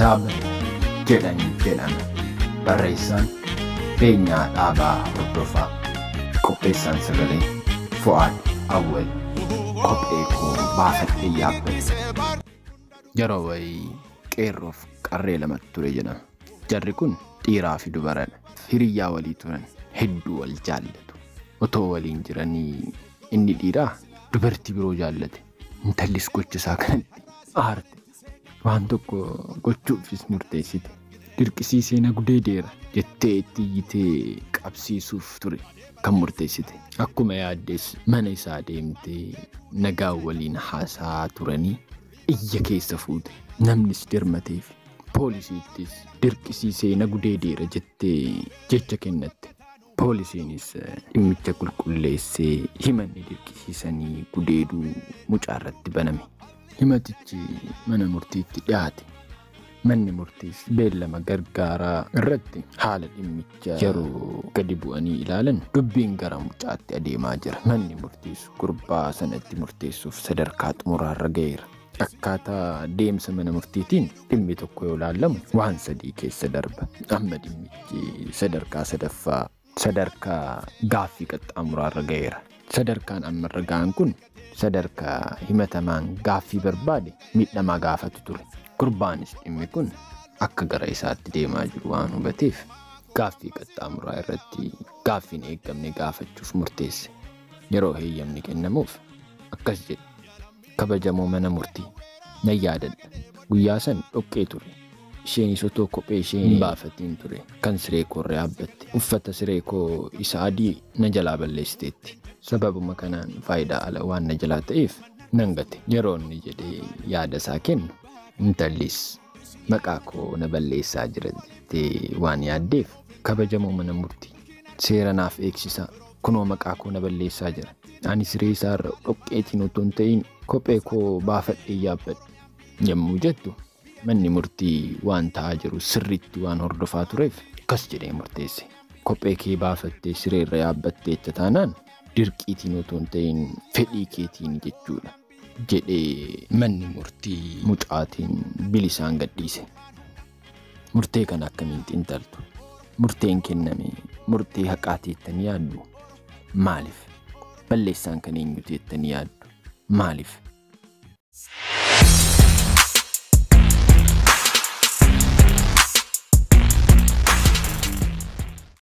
Kitaaba jedhan jedhama. Barreessaan Beenyaa Dhaabaa Hordofaa. Qopheessaan sagalee Fu'aad Awwal. Kophee koo baafadhee yaabbadhe. Yeroo wayii qeerroof qarree lamatu ture jedhama. Jarri kun dhiiraa fi dubaradha. Hiriyyaa walii turan, hedduu wal jaallatu. Otoo waliin jiranii inni dhiiraa dubartii biroo jaallate. Intallis gocha isaa kanatti aarte. Waan tokko gochuufis murteessite. Dirqisiisee na gudeedeera jettee itti iyyitee qabsiisuuf ture kan murteessite. Akkuma yaaddes mana isaa deemtee nagaa waliin haasaa turanii iyya keessa fuute. Namnis dirmateef. Poolisiittis dirqisiisee na gudeedeera jettee jecha kennatte. Poolisiinis dhimmicha qulqulleessee himanni dirqisiisanii gudeeduu mucaarratti baname. Himatichi mana murtiitti dhiyaate. Manni murtiis beellama gargaaraa irratti haala dhimmicha yeroo gadi bu'anii ilaalan dubbiin gara mucaatti adeemaa jira. Manni murtiis gurbaa sanatti murteessuuf sadarkaa xumuraarra ga'eera. Akkaataa deemsa mana murtiitiin dhimmi tokko yoo ilaallamu waan sadii keessa darba. Amma dhimmichi sadarkaa sadaffaa sadarkaa gaaffii qaxxaamuraarra ga'eera. Sadarkaan ammarra ga'an kun sadarkaa himatamaan gaaffii barbaade miidhamaa gaafatu ture. Gurbaanis dhimmi kun akka gara isaatti deemaa jiru waan hubateef gaaffii qaxxaamuraa irratti gaaffiin eeggamne gaafachuuf murteesse. Yeroo heeyyamni kennamuuf akkas jedhe. Kabajamoo mana murtii, nan yaadadha. Guyyaa san dhoqqee ture. Isheenis otoo kophee ishee hin baafatiin ture kan siree koorra yaabbatte. Uffata siree koo isa adii na jalaa balleessiteetti. Sababuma kanaan faayidaa ala waan na jalaa ta'eef nan gate. Yeroo inni jedhee yaada isaa kennu intallis maqaa koo na balleessaa jira jettee waan yaaddeef kabajamoo mana murtii seera naaf eegsisaa, kunoo maqaa koo na balleessaa jira. Ani siree isaarra dhoqqeetiin otoo hin ta'in kophee koo baafadhee yaabbadhe yommuu jettu manni murtii waan ta'aa jiru sirriitti waan hordofaa tureef akkas jedhee murteesse. Kophee kee baafattee sireerra yaabbatteetta taanaan dirqiitiin otoo hin ta'in fedhii keetiin jechuudha jedhee manni murtii mucaatiin bilisaan gadhiise. Murtee kana akkamiin xiinxaltu? Murteen kenname murtee haqaati jettanii yaaddu? Maaliif? Balleessaan kan eenyuti jettanii yaaddu? Maaliif?